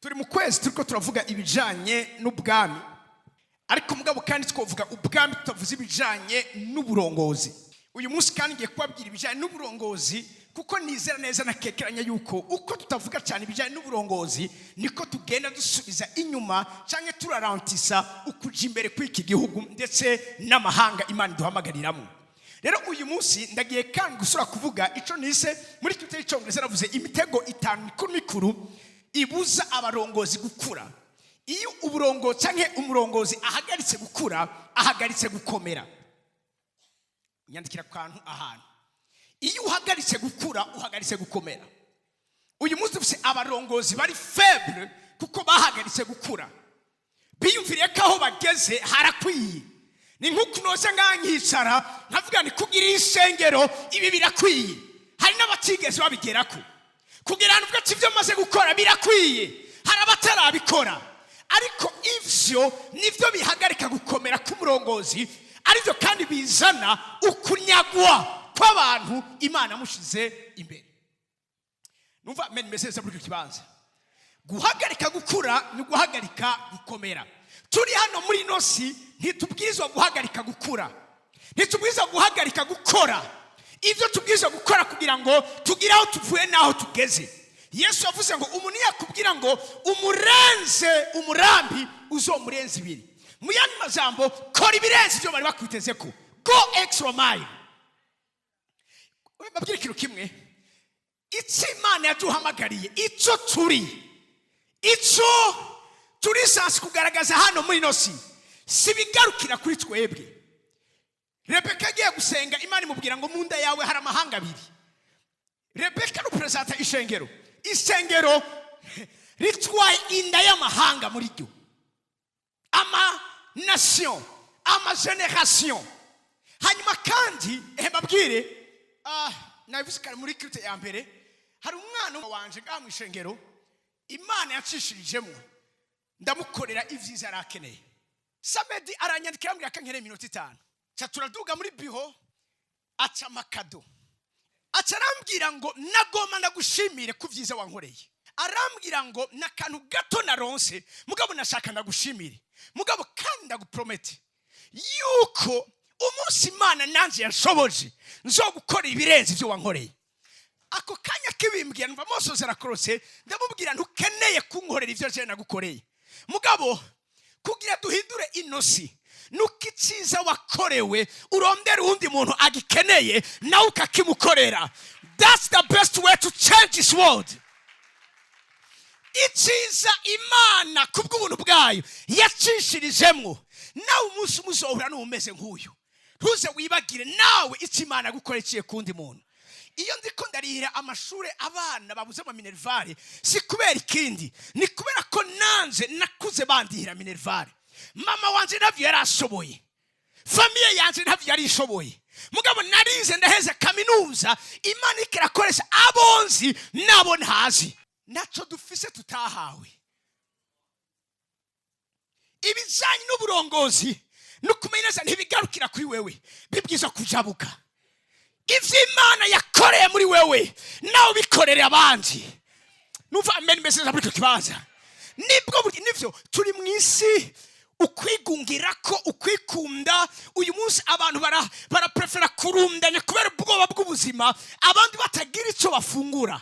Turi mu kwezi turiko turavuga ibijanye n'ubwami, ariko mugabo kandi twavuga ubwami tutavuze ibijanye n'uburongozi. Uyu munsi kandi ngiye kubabwira ibijanye n'uburongozi, kuko nizera neza nakekeranya yuko uko tutavuga cyane ibijanye n'uburongozi niko tugenda dusubiza inyuma cyangwa turarantisa ukuja imbere kw'iki gihugu ndetse n'amahanga Imana iduhamagariramo. Rero uyu munsi ndagiye kandi gusura kuvuga ico nise muri Twitter y'icongereza, navuze imitego itanu mikuru mikuru ibuza abarongozi gukura. Iyo uburongozi canke umurongozi ahagaritse gukura, ahagaritse gukomera. Nyandikira ku kantu ahantu: iyo uhagaritse gukura, uhagaritse gukomera. Uyu munsi dufise abarongozi bari faible kuko bahagaritse gukura, biyumviriye ko aho bageze harakwiye. Ni nk'uko unoze ngaha nkicara nkavuga ni kugira isengero ibi birakwiye. Hari n'abatigeze babigerako kugira ngo uvuge ati ibyo maze gukora birakwiye. Hari abatarabikora, ariko ivyo nivyo bihagarika gukomera k'umurongozi, arivyo kandi bizana ukunyagwa kw'abantu Imana mushize imbere. Numva meni meze neza muri icyo kibanza. Guhagarika gukura ni guhagarika gukomera. Turi hano muri ino si, ntitubwirizwa guhagarika gukura, ntitubwirizwa guhagarika gukora ibyo tubwirizwa gukora kugira ngo tugire aho tuvuye n'aho tugeze. Yesu yavuze ngo umuntu yakubwira ngo umurenze umurambi, uzomurenze ibiri. Mu yandi majambo, kora ibirenze ibyo bari bakwiteze ko, go extra mile. Babwira ikintu kimwe: icyo Imana yaduhamagariye, icyo turi, icyo turi censé kugaragaza hano muri ino si, si bigarukira kuri twebwe. Rebeka agiye gusenga, Imana imubwira ngo mu nda yawe hari amahanga abiri. Rebeka représenta ishengero. Isengero ritwaye inda y'amahanga muri ryo, ama nation, ama génération. Hanyuma kandi mbabwire, nabivuze kare muri culte ya mbere, hari umwana wanje ngaha mu ishengero Imana yacishirijemo, ndamukorera ibyiza yari akeneye. Samedi aranyandikira, ambwira ko ankeneye iminota 5. Ca turaduga muri bureau, aca ama cadeau, aca arambwira ngo nagoma ndagushimire ku byiza wankoreye. Arambwira ngo n'akantu gato naronse, mugabo nashaka ndagushimire, mugabo kandi ndagupromete yuko umunsi Imana nanjye yanshoboje nzogukora ibirenze ibyo wankoreye. Ako kanya kibimbwira, numva amosozi arakorotse. Ndamubwira: ntukeneye kunkorera ibyo je nagukoreye, mugabo kugira duhindure inosi nuko icyiza wakorewe urondera uwundi muntu agikeneye, nawe ukakimukorera. That's the best way to change this world. Icyiza Imana kubw'ubuntu bwayo yacishirijemwo, nawe umunsi umwe uzohura n'umeze nk'uyu. Ntuze wibagire nawe icyo Imana gukorera iciye kundi muntu. Iyo ndiko ndarihira amashuri abana babuze ama minerval, si kubera ikindi, ni kubera ko nanje nakuze bandihira minerval. Mama wanje navyo yari ashoboye, famille yanje ntavyo yari ishoboye, mugabo narize ndaheza kaminuza. Imana ikirakoresha abonzi nabo ntazi. Naco dufise tutahawe. Ibijanye n'uburongozi no kumenya neza ntibigarukira kuri wewe, bibwiza kujabuka. Ivyo Imana yakoreye muri wewe, nawe ubikorere abandi. Numva amen message muri icyo kibanza. Nibwo buryo nivyo turi mu isi ukwigungira ko ukwikunda. Uyu munsi abantu baraprefera kurundanya kubera ubwoba bw'ubuzima, abandi batagira icyo bafungura.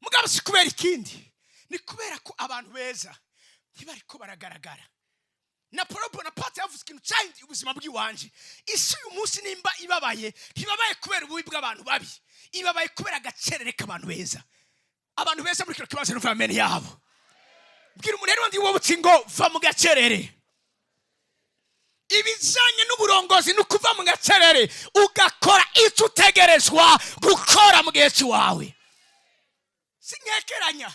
Mugabo si kubera ikindi, ni kubera ko abantu beza ntibariko baragaragara. Napoleon Bonaparte yavuze ikintu cyahinduye ubuzima bw'iwanje: isi uyu munsi nimba ibabaye, ntibabaye kubera ububi bw'abantu babi, ibabaye kubera agacerere k'abantu beza. Abantu beza muri kino kibazo, numva amen yabo. Bwira umuntu rero ndi wowe uti ngo va mu gacerere. Ibijyanye n'uburongozi ni ukuva mu gacerere, ugakora icyo utegerezwa gukora mu gihe cy'iwawe. Sinkekeranya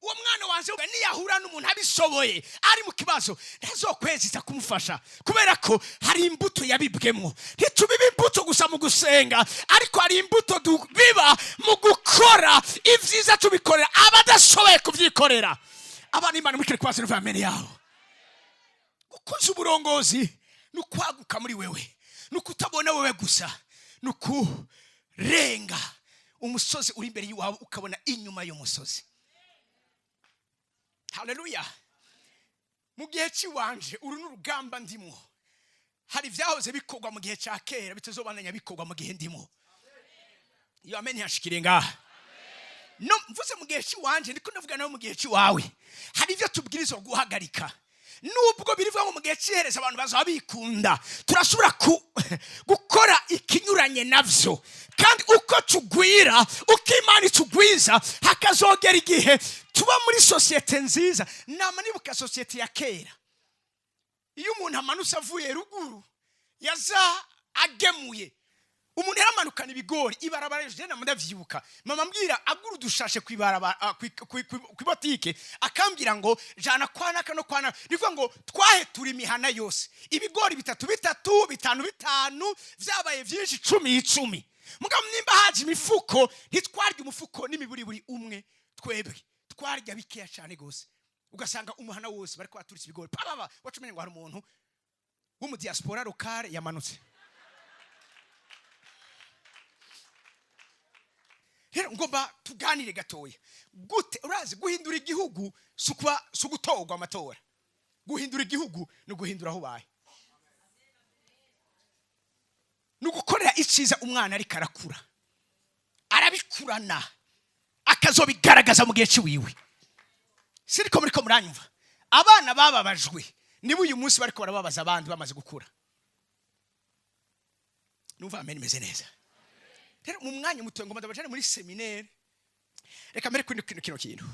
uwo mwana wanje niyahura n'umuntu abishoboye ari mu kibazo, ntazokwezita kumufasha, kubera ko hari imbuto yabibwemwo. Ntitubiba imbuto gusa mu gusenga, ariko hari imbuto tubiba mu gukora ibyiza, tubikorera abadashoboye kubyikorera. Abana Imana muri kino kibazo, numva amen yabo. Gukuza uburongozi ni ukwaguka muri wewe, ni ukutabona wewe gusa, ni ukurenga umusozi uri imbere y'iwawe ukabona inyuma y'umusozi. Haleluya! Mu gihe cy'iwanje, uru ni urugamba ndimo. Hari ibyahoze bikorwa mu gihe cya kera bitazobandanya bikorwa mu gihe ndimo. Iyo amen yashikiriye ngaha. No mvuze mu gihe cy'iwanje, ndiko ndavuga nawe mu gihe cy'iwawe. Hari ibyo tubwirizwa guhagarika. Nubwo birivuga ngo mu gihe cy'ihereza abantu bazaba bikunda, turashobora gukora ikinyuranye navyo. Kandi uko tugwira, uko Imana itugwiza, hakazogera igihe tuba muri sosiyete nziza. Nama nibuka sosiyete ya kera, iyo umuntu amanutse avuye ruguru, yaza agemuye. Umuntu yaramanukana ibigori ibarabara. Je nama ndavyibuka mama ambwira agura udushashe kwibarabara, kwibotike, akambwira ngo jana kwa naka no kwa naka. Nivuga ngo twahetura imihana yose, ibigori bitatu bitatu, bitanu bitanu, vyabaye vyinshi 10 10. Mugabo nimba haje imifuko, ntitwarya umufuko n'imiburiburi umwe. Twebwe twarya bikeya cyane gose. Ugasanga umuhana wose bariko baturitse ibigori pababa. Wacumenye ngo hari umuntu w'umudiaspora locale yamanutse. Rero ngomba tuganire gatoya. Gute urazi guhindura igihugu? Si ukuba, si ugutorwa amatora. Guhindura igihugu ni uguhindura aho ubaye, ni ugukorera icyiza umwana ariko arakura, arabikurana, akazobigaragaza mu gihe cy'iwiwe. Siriko muriko muranyumva? Abana bababajwe niba uyu munsi bariko barababaza abandi bamaze gukura. Numva amen imeze neza. Rero mu mwanya muto ngomba ndabajane muri seminaire. Reka mbere kuri kino kintu.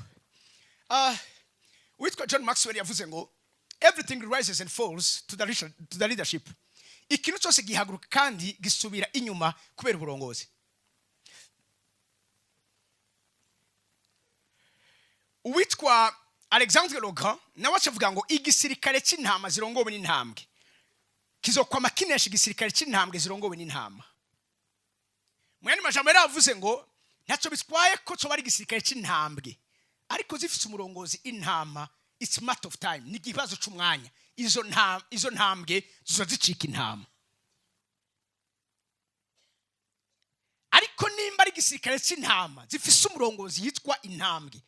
Uwitwa John Maxwell yavuze ngo "Everything rises and falls to the leadership." Ikintu cyose gihaguruka kandi gisubira inyuma kubera uburongozi. Uwitwa Alexandre Logan nawe acavuga ngo igisirikare cy'intama zirongowe n'intambwe kizokwama kinesha igisirikare cy'intambwe zirongowe n'intama. Mu yandi majambo yari avuze ngo ntacyo bitwaye ko coba ari igisirikare cy'intambwe, ariko zifite umurongozi intama, it's matter of time, ni ikibazo c'umwanya, izo ntambwe zizo zicika intama. Ariko nimba ari igisirikare cy'intama zifise umurongozi yitwa intambwe,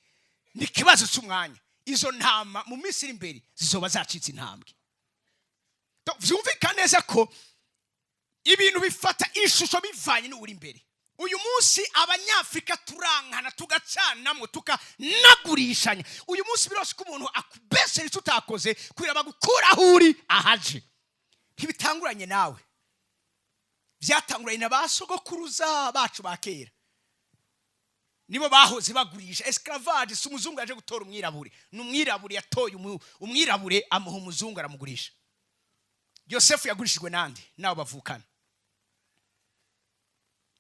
ni ikibazo c'umwanya, izo ntama mu minsi iri imbere zizoba zacitse intambwe. Vyumvikana neza ko ibintu bifata ishusho bivanye n'uri imbere. Uyu munsi Abanyafrika turankana, tugacanamwo, tukanagurishanya. Uyu munsi birose ko umuntu akubesera icyo utakoze kugira bagukure aho uri ahaje. Ntibitanguranye nawe, byatanguranye na ba sogokuruza bacu ba kera. Nibo bahoze bagurisha esclavage. Si umuzungu yaje gutora umwirabure, ni umwirabure yatoye umwirabure, amuha umuzungu, aramugurisha. Yosefu yagurishijwe nande? Nabo bavukana.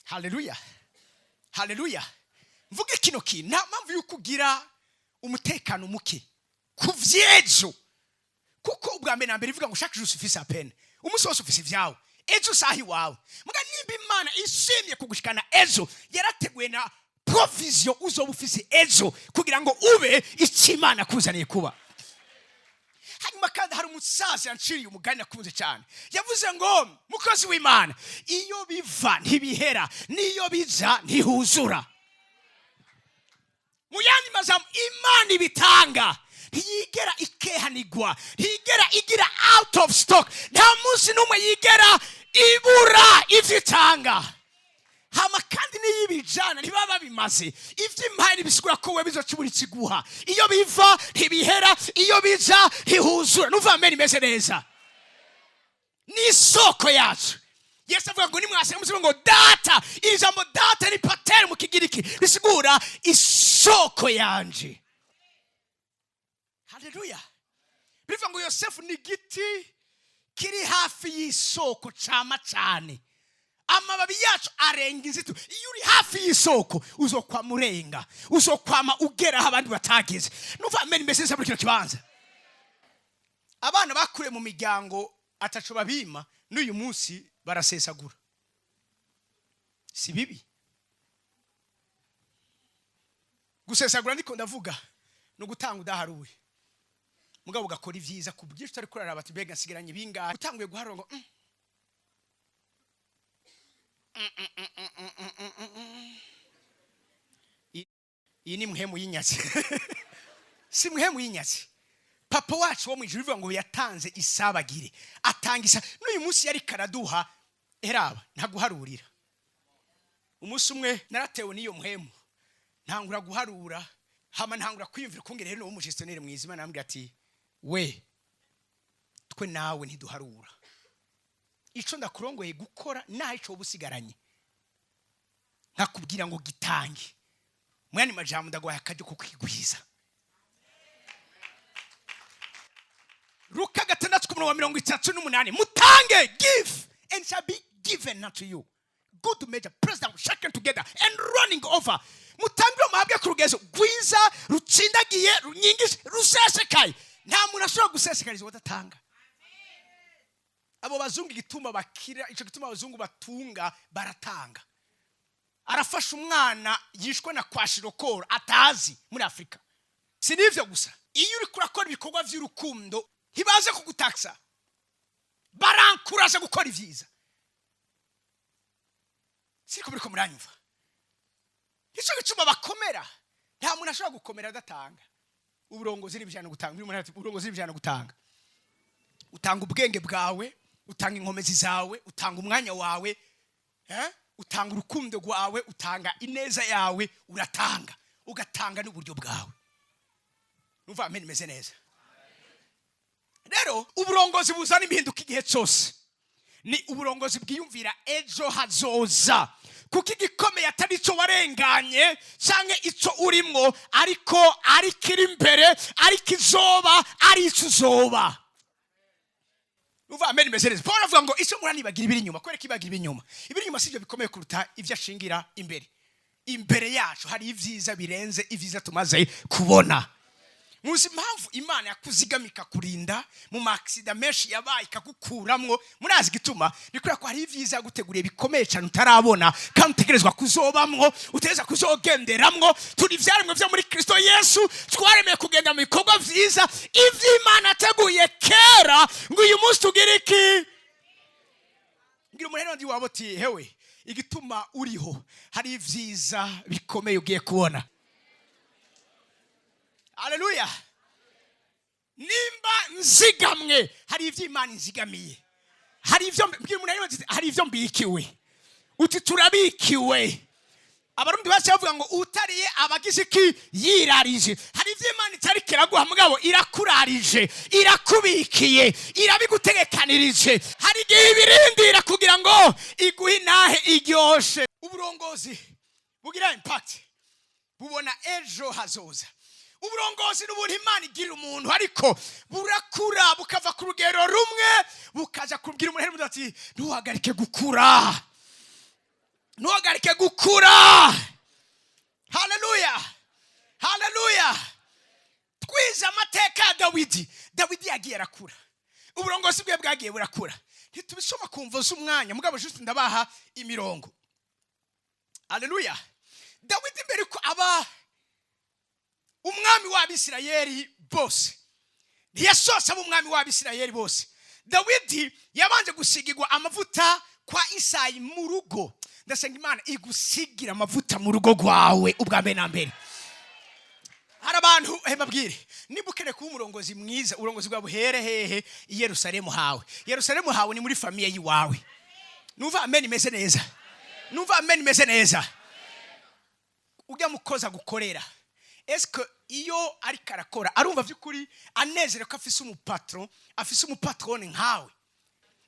Haleluya, haleluya! Mvuge kino kintu: nta mpamvu y'uko ugira umutekano muke ku vy'ejo, kuko ubwa mbere na mbere ivuga ngo chaque jour suffit sa peine. Umunsi wose ufise ivyawe, ejo usaha iwawe. Muga nimba Imana ishimye kugushikana ejo, yarateguye na provision uzoba ufise ejo kugira ngo ube icyo Imana akuzaniye kuba. Hanyuma kandi hari umusaza yanciriye umugani nakunze cyane. Yavuze ngo mukozi w'Imana, iyo biva ntibihera, n'iyo biza ntihuzura. Mu yandi majambo, Imana ibitanga ntiyigera ikehanigwa, ntiyigera igira out of stock. Nta munsi n'umwe yigera ibura ivyo itanga. Hama kandi n'iyo ibijana ntibaba babimaze. Ivyo impaye ntibisigura ko wewe bizoca ibura ikiguha. Iyo biva ntibihera, iyo biza ntihuzura. Numva amen imeze neza. Ni isoko yacu. Yesu avuga ngo nimwasenga muzivuga ngo Data. Iri jambo Data ni pater mu Kigiriki, risigura isoko yanje. Haleluya! Bivuga ngo Yosefu ni igiti kiri hafi y'isoko, cama cane, amababi yacu arenga inzito. Iyo uri hafi y'isoko uzokwama urenga, uzokwama ugera aho abandi batageze. Numva amen imeze neza muri kino kibanza. Abana bakuriye mu miryango ataco babima, n'uyu munsi barasesagura. Si bibi gusesagura. Ndiko ndavuga ni ugutanga udaharuwe, mugabo ugakora ivyiza ku bwinshi, utari kuraraba ati mbega nsigaranye bingahe. Utanguye guharura ngo Iyi ni mpwemu y'inyatsi. Si mpwemu y'inyazi. Papa wacu wo mu ijuru bivuga ngo yatanze isabagire, atanga isa n'uyu munsi yari karaduha. Eraba, ntaguharurira. Umunsi umwe naratewe n'iyo mpwemu, ntangura guharura, hama ntangura kwiyumvira ukungene rero umu gestionnaire mwiza. Imana arambwira ati: "We, twe nawe ntiduharura. Ico ndakurongoye gukora, naho ico woba usigaranye nkakubwira ngo gitange, mu yandi majambo ndaguhaye akaryo ko kwigwiza." Luka 6 ku murongo wa 38: "Mutange, give and shall be given unto you, good measure, pressed down, shaken together and running over." Mutange, muhabwe ku rugezo rwiza, rutsindagiye, runyingije, rusesekaye. Nta muntu ashobora gusesekariza uwadatanga. Abo bazungu igituma bakira, ico gituma abazungu batunga, baratanga. Arafasha umwana yishwe na kwashiorkor atazi muri Afurika. Si n'ivyo gusa, iyo uriko urakora ibikorwa vy'urukundo ntibaze kugutakisa, barankuraje gukora ibyiza. Siriko muriko muranyumva? Nicyo gituma bakomera. Nta muntu ashobora gukomera adatanga. Uburongozi n'ibijyana no gutanga. Uyu muntu ati, uburongozi n'ibijyana no gutanga. Utanga ubwenge bwawe, utanga inkomezi zawe, utanga umwanya wawe, eh? Utanga urukundo rwawe, utanga ineza yawe, uratanga, ugatanga n'uburyo bwawe. Numva amen imeze neza. Rero uburongozi buzana impinduka igihe cyose ni uburongozi bwiyumvira ejo hazoza, kuko igikomeye atari icyo warenganye cyangwa icyo urimwo, ariko ari kiri imbere, ariko izoba ari icyo uzoba. Numva amen imeze neza. Paul avuga ngo icyo muranibagira ibiri inyuma. Kubera ko ibagira ibiri inyuma, ibiri inyuma si byo bikomeye kuruta ibyo ashingira imbere. Imbere yacu hari ibyiza birenze ibyiza tumaze kubona. Muzi impamvu Imana yakuzigamika kurinda mu ma accident menshi yabaye, ikagukuramwo? Murazi igituma? Ni kubera ko hari ibyiza yaguteguriye bikomeye cyane utarabona, kandi utegerezwa kuzobamwo, utegerezwa kuzogenderamwo. Turi ibyaremwe byo muri Kristo Yesu, twaremeye kugenda mu bikorwa byiza ibyo Imana yateguye kera ngo uyu munsi tugire iki. Ngira umuntu ndi wabo uti: "Hewe, igituma uriho, hari ibyiza bikomeye ugiye kubona." Aleluya! Nimba nzigamwe, hari ibyo Imana inzigamiye, hari ibyo mbwira umuntu arimo ati, hari ibyo mbikiwe. Uti: "Turabikiwe." Abarundi bacu bavuga ngo utariye abagize iki? Yirarije. Hari ibyo Imana itari kiraguha, mugabo irakurarije, irakubikiye, irabigutegekanirije. Hari igihe ibirindira kugira ngo iguhe intahe iryoshe. Uburongozi bugira impact bubona ejo hazoza. Uburongozi n'ubuntu Imana igirira umuntu, ariko burakura, bukava ku rugero rumwe bukaja kubwira umuntu ati: "Ntuhagarike gukura, ntuhagarike gukura." Haleluya, haleluya! Twize amateka ya Dawidi. Dawidi yagiye arakura, uburongozi bwe bwagiye burakura. Ntitubisoma ku mvo z'umwanya, mugabo juste ndabaha imirongo. Haleluya! Dawidi, mbere ko aba umwami w'Abisirayeli bose, ntiyasohotse aba umwami w'Abisirayeli bose. Dawidi yabanje gusigirwa amavuta kwa Isayi mu rugo. Ndasenga Imana igusigira amavuta mu rugo rwawe ubwa mbere na mbere. Hari abantu, babwire, niba ukeneye kuba umurongozi mwiza, uburongozi bwawe buhere hehe? I Yerusalemu hawe. Yerusalemu hawe ni muri famille y'iwawe. Numva amen imeze neza, numva amen imeze neza. Ujya mukoza gukorera, eske iyo ariko arakora arumva by'ukuri anezerewe ko afise umu patron, afise umu patronne nkawe?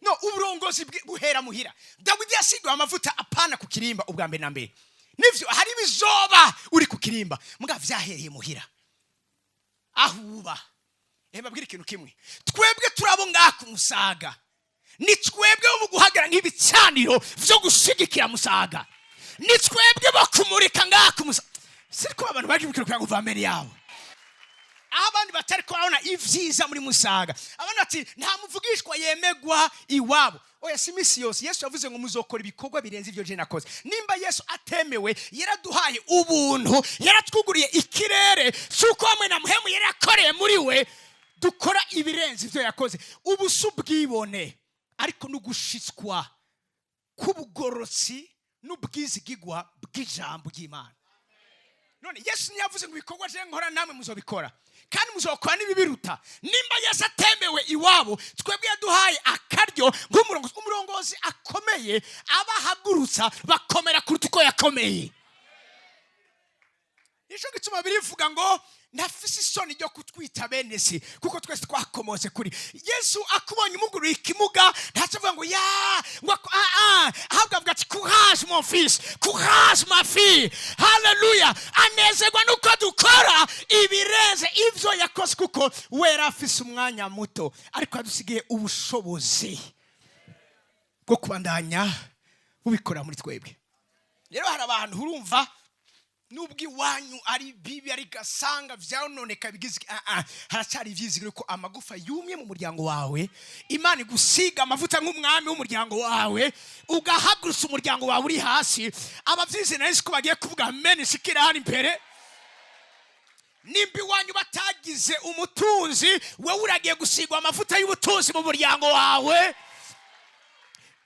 No uburongozi buhera muhira. Dawidi yasigiwe amavuta apana ku kirimba ubwa mbere na mbere. Nivyo, hari ibizoba uri ku kirimba, muga vyahereye muhira aho uba. Babwire ikintu kimwe: twebwe turabo ngaha ku Musaga, ni twebwe bo mu guhagarara nk'ibicaniro vyo gushigikira Musaga, ni twebwe bo kumurika ngaha ku Musaga. Siriko abantu baje kugira ngo mbere yabo, aho abandi batari kubabona ibyiza muri Musaga. Abandi bati: "Nta muvugishwa yemegwa iwabo." Oya, si iminsi yose. Yesu yavuze ngo: "Muzokora ibikorwa birenze ibyo je nakoze." Nimba Yesu atemewe, yaraduhaye ubuntu, yaratwuguriye ikirere cy'uko hamwe na mpwemu yari yakoreye muri we dukora ibirenze ibyo yakoze. Ubu si ubwibone, ariko n'ugushitswa k'ubugororotsi n'ubwizigigwa bw'ijambo ry'Imana. None Yesu ntiyavuze ngo ibikorwa je nkora namwe muzobikora, kandi muzokora n'ibibiruta? Nimba Yesu atemewe iwabo, twebwe yaduhaye akaryo nk'umurongozi. Umurongozi akomeye abahagurutsa bakomera kuruta uko yakomeye. Nicyo gituma birivuga ngo ntafise isoni ryo kutwita bene se, kuko twese twakomotse kuri Yesu. Akubonye umuguruye ikimuga, ntacyo avuga ngo ya ngo ah, ah. Ahubwo avuga ati: "Courage mon fils, courage ma fille." Haleluya! Anezerwa nuko dukora ibirenze ibyo yakoze, kuko we yari afise umwanya muto, ariko yadusigiye ubushobozi bwo kubandanya bubikora muri twebwe. Rero hari abantu, urumva, nubwo iwanyu ari bibi, ari gasanga vyononeka bigize, ah, ah, haracyari ivyizigiro ko amagufa yumye mu muryango wawe, Imana igusiga amavuta nk'umwami w'umuryango wawe, ugahagurutsa umuryango wawe uri hasi. Abavyizi nari ko bagiye kuvuga amen. Shikira hano imbere. Nimba iwanyu batagize umutunzi, wowe uragiye gusigwa amavuta y'ubutunzi mu muryango wawe.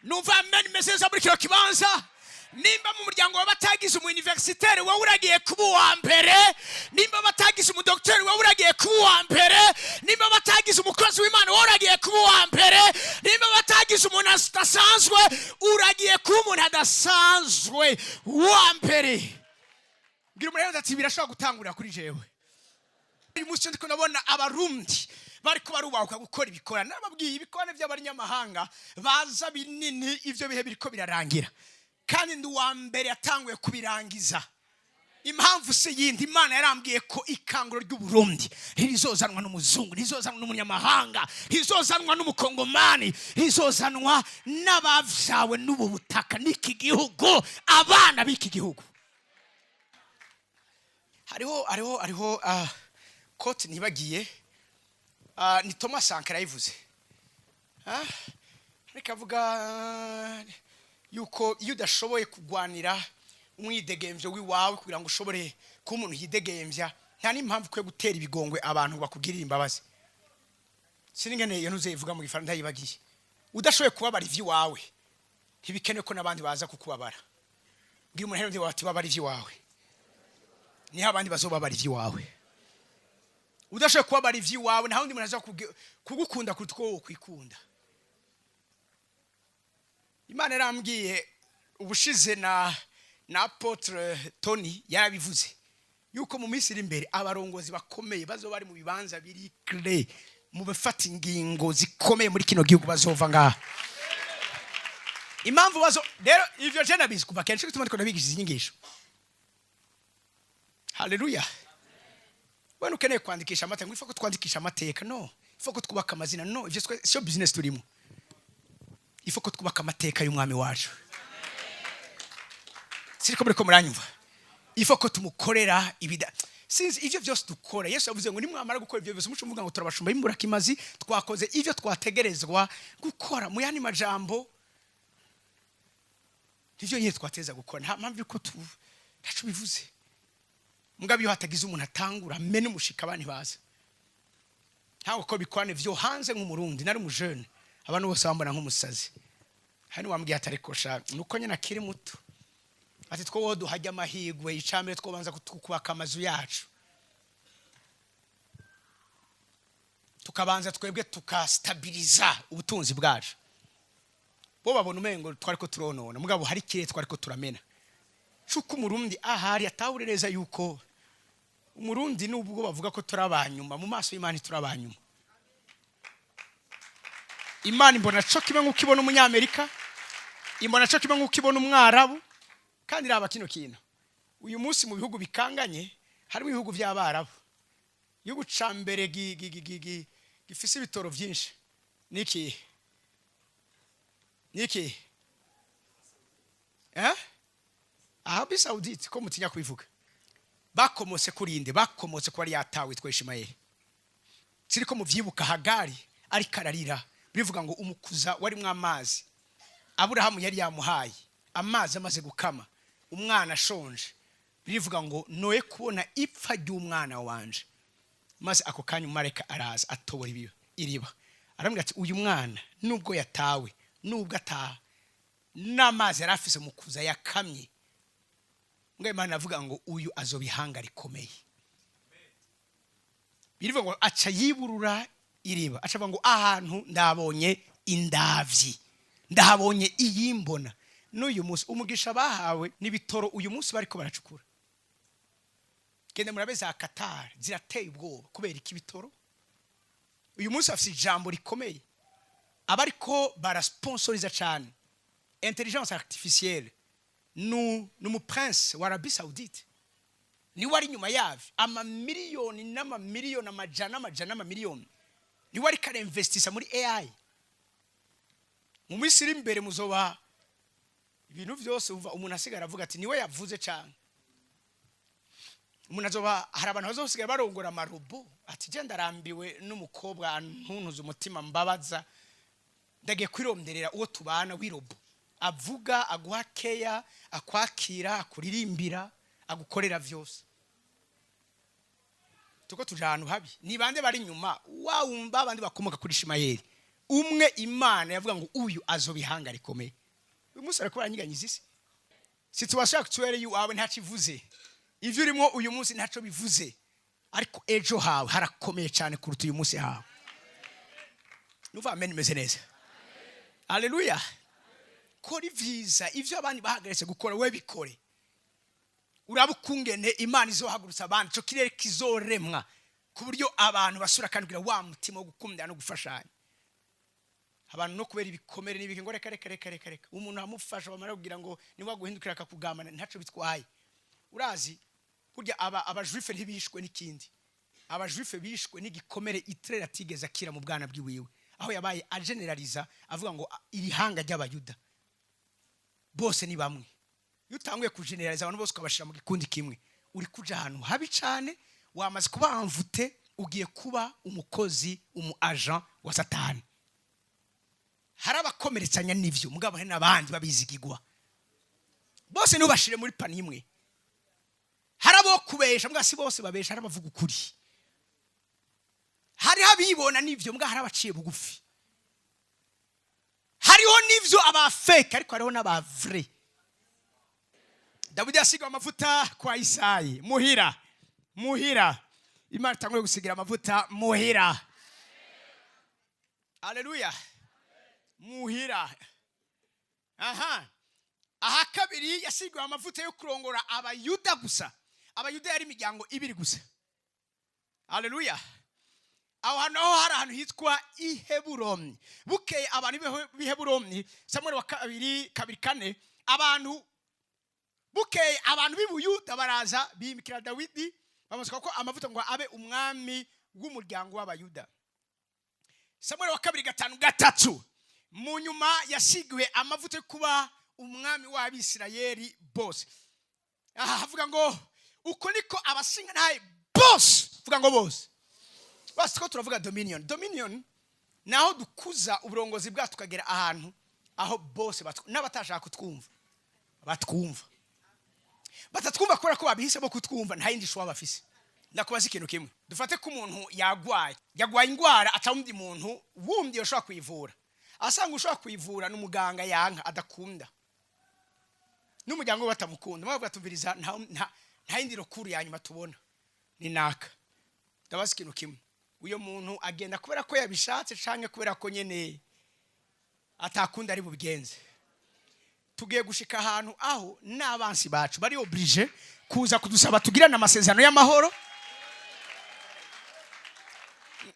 Numva amen imeze neza muri kino kibanza. Nimba mu muryango wawe batagize umu universitaire, wowe uragiye kuba uwa mbere. Nimba batagize umudokiteri, wowe uragiye kuba uwa mbere. Nimba batagize umukozi w'Imana, wowe uragiye kuba uwa mbere. Nimba batagize umuntu adasanzwe, uragiye kuba umuntu adasanzwe wa mbere. Bwira umuntu ati: "Birashobora gutangurira kuri jewe." Uyu munsi ndiko ndabona Abarundi bariko barubahuka gukora ibikorane. Nababwiye, ibikorane by'abanyamahanga baza binini, ivyo bihe biriko birarangira, kandi ndi uwa mbere yatanguye kubirangiza. Impamvu si yindi, Imana yarambwiye ko ikanguro ry'Uburundi ntirizozanwa n'umuzungu, ntirizozanwa n'umunyamahanga, ntirizozanwa n'umukongomani, rizozanwa n'abavyawe n'ubu butaka n'iki gihugu, abana b'iki gihugu. Hariho quote ntibagiye. Ni Thomas Sankara yayivuze. Ariko avuga yuko iyo udashoboye kugwanira umwidegemvyo w'iwawe kugira ngo ushobore kuba umuntu yidegemvya, nta n'impamvu ukwiye gutera ibigongwe abantu bakugirira imbabazi. Siningene iyo ntuze ivuga mu Gifaransa, ndayibagiye. Udashoboye kubabara ivy'iwawe, ntibikenewe ko n'abandi baza kukubabara. Bwira umuntu rero ati: "Babara ivy'iwawe, niho abandi bazobabara ivy'iwawe." Udashoboye kubabara ivy'iwawe, nta wundi muntu aza kugukunda kuruta uko wowe kwikunda. Imana yarambwiye ubushize, na apôtre Tony yarabivuze, yuko mu minsi iri imbere abarongozi bakomeye bazoba bari mu bibanza biri clé mu bafata ingingo zikomeye muri kino gihugu bazova ngaha. Impamvu bazo rero, ivyo je nabizi kuva kenshi, gituma ndiko ndabigisha izi nyigisho. Haleluya! Wewe ukeneye kwandikisha amateka, ngo ifo ko twandikisha amateka, no ifo ko twubaka amazina, no ivyo sio business turimo. Ifo ko twubaka amateka y'umwami wacu. Siriko muriko muranyumva? Ifo ko tumukorera ibida, sinzi, ivyo byose dukora. Yesu yavuze ngo nimwamara gukora ivyo byose, muco muvuga ngo turabashumba b'imburakimazi, twakoze ivyo twategerezwa gukora. Mu yandi majambo, nivyo nyine twateza gukora. Nta mpamvu yuko tu ntaco bivuze. Mugabo iyo hatagize umuntu atangura amene umushika, abandi baza ntabwo ko bikorane vyo hanze. Nk'Umurundi, nari umujene, abantu bose bambona nk'umusazi. Hari n'uwambwiye ati: "Ariko sha, nuko nyine akiri muto," ati: "Two wowe duhajya amahigwe, icambere twobanza kubaka amazu yacu, tukabanza twebwe tukastabiriza ubutunzi bwacu." Bo babona umengo twari ko turonona, mugabo hari ikirere twari ko turamena cuko Umurundi ahari atahure neza yuko Umurundi, nubwo bavuga ko turi abanyuma, mu maso y'Imana turi abanyuma. Imana imbona co kimwe nk'uko ibona Umunyamerika, imbona co kimwe nk'uko ibona Umwarabu. Kandi raba kino kintu: uyu munsi mu bihugu bikanganye harimo ibihugu by'Abarabu. Igihugu ca mbere gifise ibitoro vyinshi niki? Niki? Eh, Arabie Saoudite. Ko mutinya kubivuga? Bakomotse kuri inde? Bakomotse ko ari yatawe yitwa Ishimayeli. Siriko muvyibuka? Hagari ariko ararira, bivuga ngo umukuza warimwo amazi Aburahamu yari yamuhaye, amazi amaze gukama, umwana ashonje, birivuga ngo: "Noye kubona ipfa ry'umwana wanje." Maze ako kanya umumarayika araza atobora iriba, aramubwira ati: "Uyu mwana nubwo yatawe, nubwo ataha n'amazi yari afise mu kuza yakamye." Mbwa Imana avuga ngo uyu azoba ihanga rikomeye. Birivuga ngo aca yiburura iriba, aca avuga ngo ahantu ndabonye indavyi, ndahabonye iyimbona. N'uyu munsi umugisha bahawe n'ibitoro, uyu munsi bariko baracukura. Genda murabe za Qatar, zirateye ubwoba. Kubera iki? Ibitoro. Uyu munsi bafite ijambo rikomeye, abariko barasponsoriza cyane intelligence artificielle. Nu ni umuprince wa Arabie Saoudite, niwe ari inyuma yavyo. Amamiliyoni n'amamiliyoni, amajana amajana n'amamiliyoni, niwe ariko arinvestisa muri AI. Mu minsi iri imbere muzoba ibintu byose umva umuntu asigara avuga ati niwe yavuze cyane. Umuntu azoba, hari abantu bazosigara barongora amarobo, ati je ndarambiwe n'umukobwa antuntuza umutima, mbabaza, ndagiye kwironderera uwo tubana w'irobo, avuga, aguha keya, akwakira, akuririmbira, agukorera vyose. Tuko tuja ahantu habi. Ni bande bari inyuma? Wawumva abandi bakomoka kuri Ishimayeli, umwe Imana yavuga ngo uyu azoba ihanga rikomeye. Uyu munsi ariko baranyiganyiza isi. Situation actuelle yiwawe ntacyo ivuze, ivyo urimo uyu munsi ntacyo bivuze, ariko ejo hawe harakomeye cyane kuruta uyu munsi hawe. Nuva amen imeze neza. Haleluya. Kora ibyiza, ibyo abandi bahagaritse gukora, we bikore. Uraba ukungene Imana izohagurutsa abandi, icyo kirere kizoremwa ku buryo abantu basura kandi kugira wa mutima wo gukundana no gufashanya. Abantu no kubera ibikomere n'ibiki, ngo reka, reka, reka, reka, reka, umuntu amufasha, bamara kugira ngo niba guhindukira akakugambana, ntacyo bitwaye. Urazi burya aba abajuife ntibishwe n'ikindi, abajuife bishwe n'igikomere Hitler atigeze akira mu bwana bw'iwiwe, aho yabaye ageneraliza avuga ngo iri hanga ry'Abayuda bose ni bamwe. Iyo utanguye kugeneraliza abantu bose ukabashyira mu gikundi kimwe, uri kuja ahantu habi cyane. Wamaze kuba envoûté, ugiye kuba umukozi, umu agent wa Satani. Hari abakomeretsanya n'ivyo, mugabo hari n'abandi babizigigwa. Bose ntubashire muri panier imwe. Hari abo kubesha, mbwa si bose babesha. Hari abavuga ukuri, hariho abibona n'ivyo, mbwa hari abaciye bugufi. Hariho n'ivyo aba fake, ariko hariho n'aba vrai. Dawidi yasigawe amavuta kwa Isayi muhira. Muhira Imana itanguye gusigira amavuta muhira. Aleluya. Muhira aha kabiri yasigiwe amavuta yo kurongora Abayuda gusa. Abayuda yari imiryango ibiri gusa. Aleluya. Aho hantu naho hari ahantu hitwa Iheburoni. Bukeye abantu b'Iheburoni, Samuel wa kabiri 2:4, abantu bukeye abantu b'Ibuyuda baraza bimikira Dawidi, bamusuka ko amavuta ngo abe umwami w'umuryango w'Abayuda. Samuel wa kabiri 5:3. Mu nyuma yasigiwe amavuta yo kuba umwami w'Abisirayeli bose. Aha havuga ngo uko niko abashingantahe bose, vuga ngo bose. Basi ko turavuga dominion. Dominion naho dukuza uburongozi bwacu tukagera ahantu aho bose n'abatashaka kutwumva batwumva, batatwumva kubera ko babihisemo kutwumva, nta yindi choix bafise. Ndakubaza ikintu kimwe. Dufate ko umuntu yagwaye indwara, ata wundi muntu wundi yoshobora kuyivura, asanga ushobora kuyivura ni umuganga yanka, adakunda, n'umuryango we batamukunda. Bavuga tumviriza, nta yindi recours ya nyuma tubona ni naka. Ndabaza ikintu kimwe: uyo muntu agenda kubera ko yabishatse canke kubera ko nyene atakunda ari bubigenze? Tugiye gushika ahantu aho n'abansi bacu bari obligé kuza kudusaba tugirane amasezerano y'amahoro,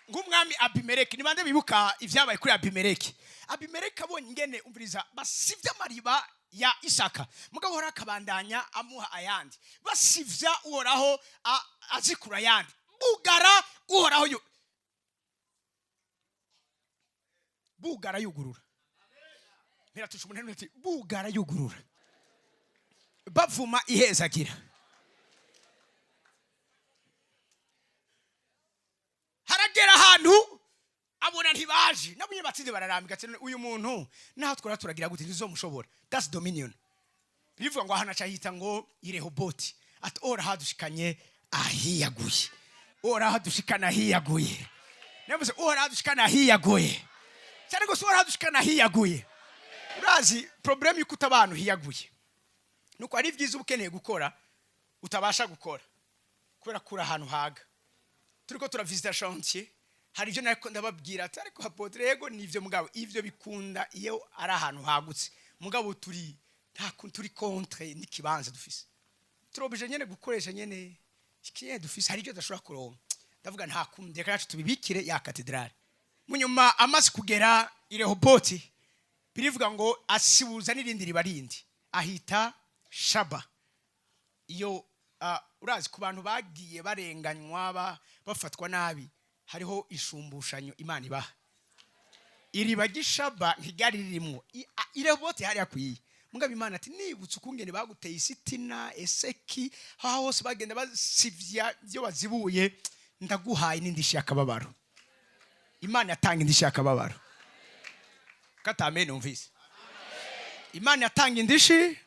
nk'umwami Abimeleki. Ni bande bibuka ibyabaye kuri Abimeleki? Abimeleki abonye ingene, umviriza, basivye amariba ya Isaka, mugabo Uhoraho akabandanya amuha ayandi. Basivya, Uhoraho azikura ayandi. Bugara, Uhoraho bugara yugurura. Mperatusha umuntu ati bugara yugurura, bavuma ihezagira. Haragera ahantu abona ntibaje, nabo nyine batsinze, bararambika ati uyu muntu naho twara turagira gute, ntizomushobora. That's dominion. Bivuga ngo ahantu aca yita ngo Irehoboti, ati ora hadushikanye ahiyaguye, ora hadushikana ahiyaguye. Navuze ora hadushikana ahiyaguye cyane gose, ora hadushikana ahiyaguye. Urazi problème yuko uta abantu hiyaguye, nuko ari byiza uba ukeneye gukora. Utabasha gukora kubera kuri ahantu haga. Turiko turavisita chantier, hari ibyo nariko ndababwira ati: "Ariko apôtre, yego nivyo, mugabo ivyo bikunda iyo ari ahantu hagutse." Mugabo turi nta kuntu, turi contre n'ikibanza dufise, turobije nyene gukoresha nyene ikinyene dufise. Hari ibyo tudashobora kuronka. Ndavuga nta kundi, reka yacu tubibikire ya katedrale. Munyuma amaze kugera i Rehoboti, birivuga ngo asibuza n'irindi riba rindi, ahita Shaba. Iyo urazi ku bantu bagiye barenganywa, bafatwa nabi, hariho ishumbushanyo Imana ibaha. Iriba ry'Ishaba ntiryari ririmwo. I Rehoboti hari hakwiye, mugabo Imana ati: "Nibutse ukungene baguteye isitina eseki, aho hose bagenda basivya ibyo bazibuye, ndaguhaye n'indishyi y'akababaro." Imana yatanga indishyi y'akababaro. Katame numvise Imana yatanga indishi.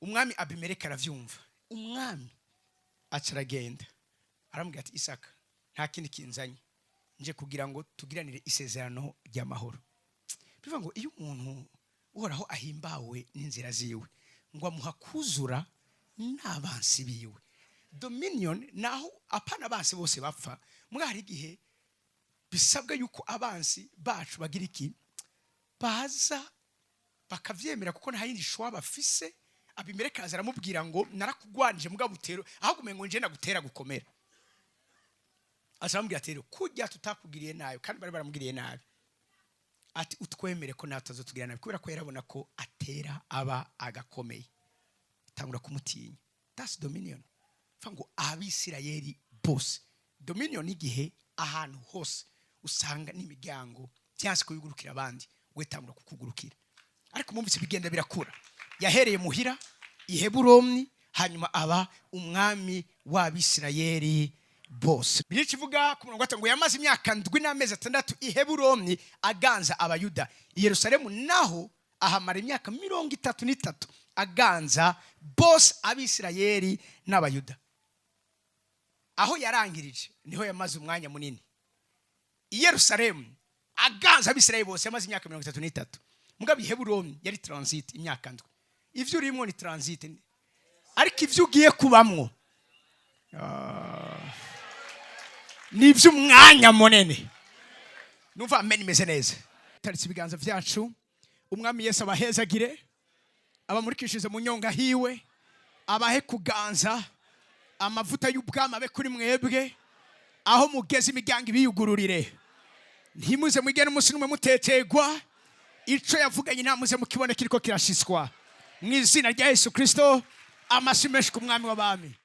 Umwami Abimeleki aravyumva. Umwami aca aragenda, aramubwira ati: "Isaka, nta kindi kinzanye, nje kugira ngo tugiranire isezerano ry'amahoro." Bivuga ngo iyo umuntu Uhoraho ahimbawe n'inzira ziwe, ngo amuha kuzura n'abansi biwe. Dominion naho apana abansi bose bapfa mbwa, hari igihe bisabwa yuko abansi bacu bagira iki? Baza bakavyemera, kuko nta yindi choix bafise. Abimeleki araza aramubwira ngo: "Narakugwanije, mugabo utero ahubwo umengo nje nagutera gukomera." Aza aramubwira ati: "Rero kurya tutakugiriye nabi," kandi bari baramugiriye nabi, ati: "Utwemere ko natwe tutazotugira nabi," kubera ko yarabona ko atera aba agakomeye, tangura kumutinya. That's dominion. Fa ngo Abisirayeli bose, dominion igihe ahantu hose usanga n'imiryango byanse kuyugurukira abandi, we tangura kukugurukira. Ariko mumvise bigenda birakura. Yahereye muhira i Heburoni, hanyuma aba umwami w'Abisirayeli bose. Bibiliya ikivuga ku murongo wa 5 ngo yamaze imyaka 7 n'amezi 6 i Heburoni aganza Abayuda. I Yerusalemu naho ahamara imyaka 33 aganza bose, Abisirayeli n'Abayuda. Aho yarangirije niho yamaze umwanya munini. I Yerusalemu aganza Abisirayeli bose yamaze imyaka 33, mugabo i Heburoni yari transit imyaka 7. Ivyo urimo ni transit, ariko ivyo ugiye kubamwo ni iby'umwanya munini. Numva amen imeze neza. Taritse ibiganza byacu. Umwami Yesu abahezagire, abamurikishije mu nyonga hiwe, abahe kuganza. Amavuta y'ubwami abe kuri mwebwe. Aho mugeze imiryango ibiyugururire. Ntimuze mwigene umunsi n'umwe mutetegwa. Ico yavuganye ntamuze mukibone kiriko kirashiswa mu izina rya Yesu Kristo. Amashyi menshi ku Mwami w'abami.